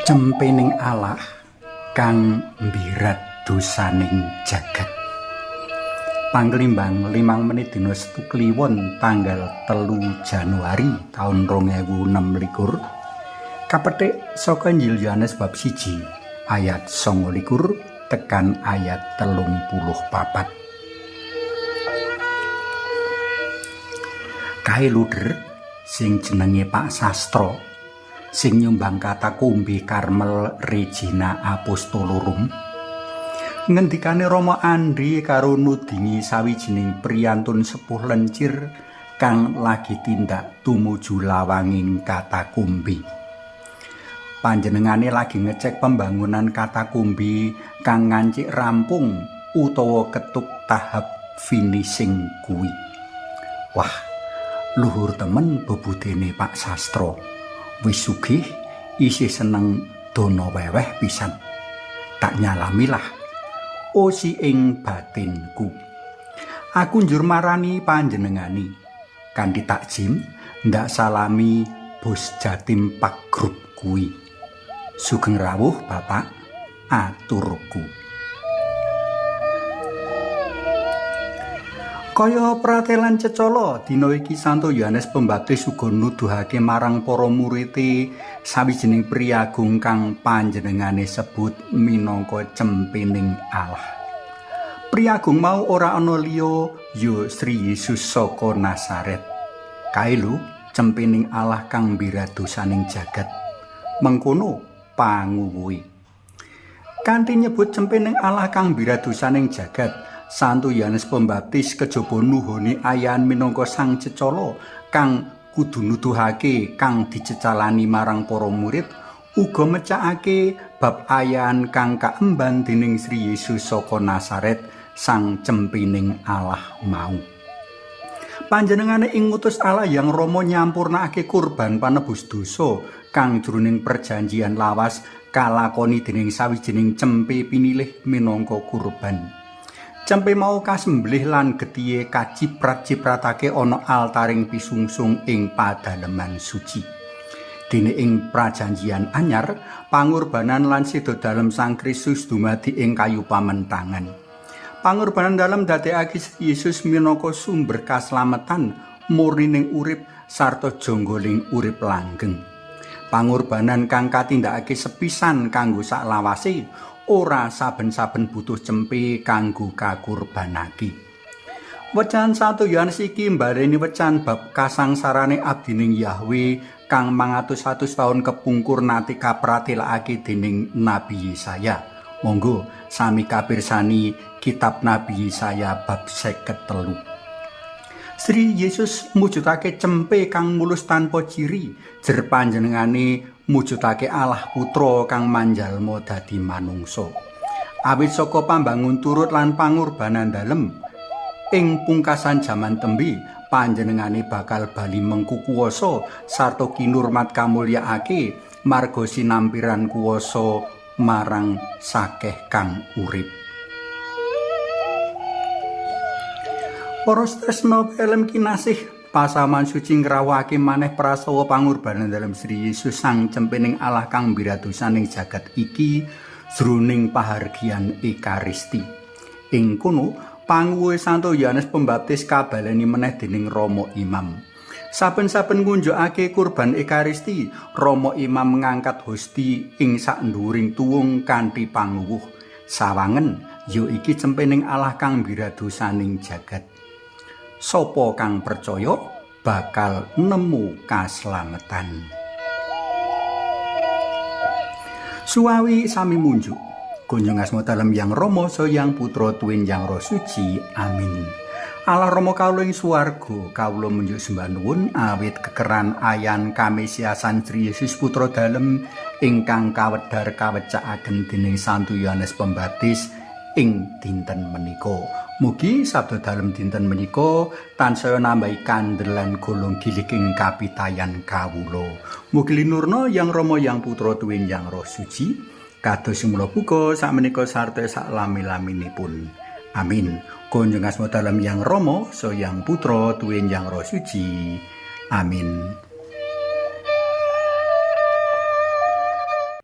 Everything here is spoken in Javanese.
Cempening Allah kang mbirat dosaning jagat. Panglimbang 5 menit dina Setu Kliwon tanggal 3 Januari taun 2026 kapethik saka Injil Yohanes bab 1 ayat 29 tekan ayat 34. Kae luder sing jenenge Pak Sastro sing nyumbang katakombe Karmel Regina Apostolorum. Ngendikane Rama Andri karo nudingi sawijining priyantun sepuh lencir kang lagi tindak tumuju lawanging katakombe. Panjenengane lagi ngecek pembangunan katakombe kang ngancik rampung utawa ketuk tahap finishing kuwi. Wah, luhur temen bebudene Pak Sastro. Wis sugih isih seneng dono weweh pisan. Tak nyalamilah osi ing batinku. Aku njur marani panjenengani. Kanthi takjim ndak salami bos Jatim Pak Grup kuwi. Sugeng rawuh Bapak, aturku. Kaya pratelan cecala dina iki Santo Yohanes Pembaptis uga nuduhake marang para murite sawijining priyagung kang panjenengane sebut minangka cempening Allah. Priyagung mau ora ana liya ya Sri Yesus saka Nazaret. Kae lho cempening Allah kang mbirat dosaning jagat. Mengkono panguwuhe. Kanthi nyebut cempening Allah kang mbirat dosaning jagat, Santo Yohanes Pembaptis kejaba nuhoni ayan minangka sang cecala kang kudu nuduhake kang dicecalani marang para murid, uga mecakake bab ayan kang kaemban dening Sri Yesus saka Nazaret, sang cempining Allah mau. Panjenengane ing ngutus Allah yang Rama nyampurnakake kurban panebus dosa kang jroning perjanjian lawas kalakoni dening sawijining cempe pinilih minangka kurban. Cempe mau kasembelih lan getihe kaciprat-cipratake ana altaring pisungsung ing padaleman suci. Dene ing prajanjian anyar, pangorbanan lan seda dalem Sang Kristus dumadi ing kayu pamentangan. Pangorbanan dalem dadekake Yesus minangka sumber kaslametan, murnining urip sarta jonggoling urip langgeng. Pangorbanan kang katindakake sepisan kanggo saklawase ora saben-saben butuh cempe kanggo kakurbanake. Wecan Santo Yohanes iki mbaleni wecan bab kasangsarane abdining Yahwe kang mangatus-atus taun kepungkur nate kapratelakake dening Nabi Yesaya. Monggo sami kapirsani kitab Nabi Yesaya bab 53. Sri Yesus mujudake cempe kang mulus tanpa ciri, jer panjenengane mujudake Allah Putra kang manjalma dadi manungsa. Awit saka pambangun turut lan pangorbanan dalem ing pungkasan jaman tembe, panjenengane bakal bali mengku kuwasa sarta kinurmat kamulyaake marga sinampiran kuwasa marang sakeh kang urip. Para tresna pelem kinasih, pasaman suci ngrawuhake maneh prastawa pangorbanan dalem Sri Yesus sang cempening Allah kang mbirat dosaning jagat iki jroning pahargyan Ekaristi. Ing kono panguwuhe Santo Yohanes Pembaptis kabaleni meneh dening Rama Imam. Saben-saben ngunjukake kurban Ekaristi, Rama Imam ngangkat hosti ing saknduwuring tuwung kanthi panguwuh. Sawangen ya iki cempening Allah kang mbirat dosaning jagat. Sopo kang percaya bakal nemu kaslametan. Suwawi sami munjuk. Kunjung asma dalem Yang Rama, Yang Putra tuwin Yang Roh Suci. Amin. Allah Rama kawula ing swarga, kawula munjuk sembah nuwun awit kekeran ayan kamesiasan Sri Yesus Putra dalem ingkang kawedhar kawecakaken dening Santo Yohanes Pembaptis ing dinten menika. Mugi sabda dalem dinten menika tansaya nambahi kandel lan golong giliking kapitayan kawula. Mugi linurna Yang Rama, Yang Putra tuwin Yang Roh Suci, kados mula buka sakmenika sarta saklami-laminipun. Amin. Kunjung asma dalem Yang Rama, Yang Putra tuwin Yang Roh Suci. Amin.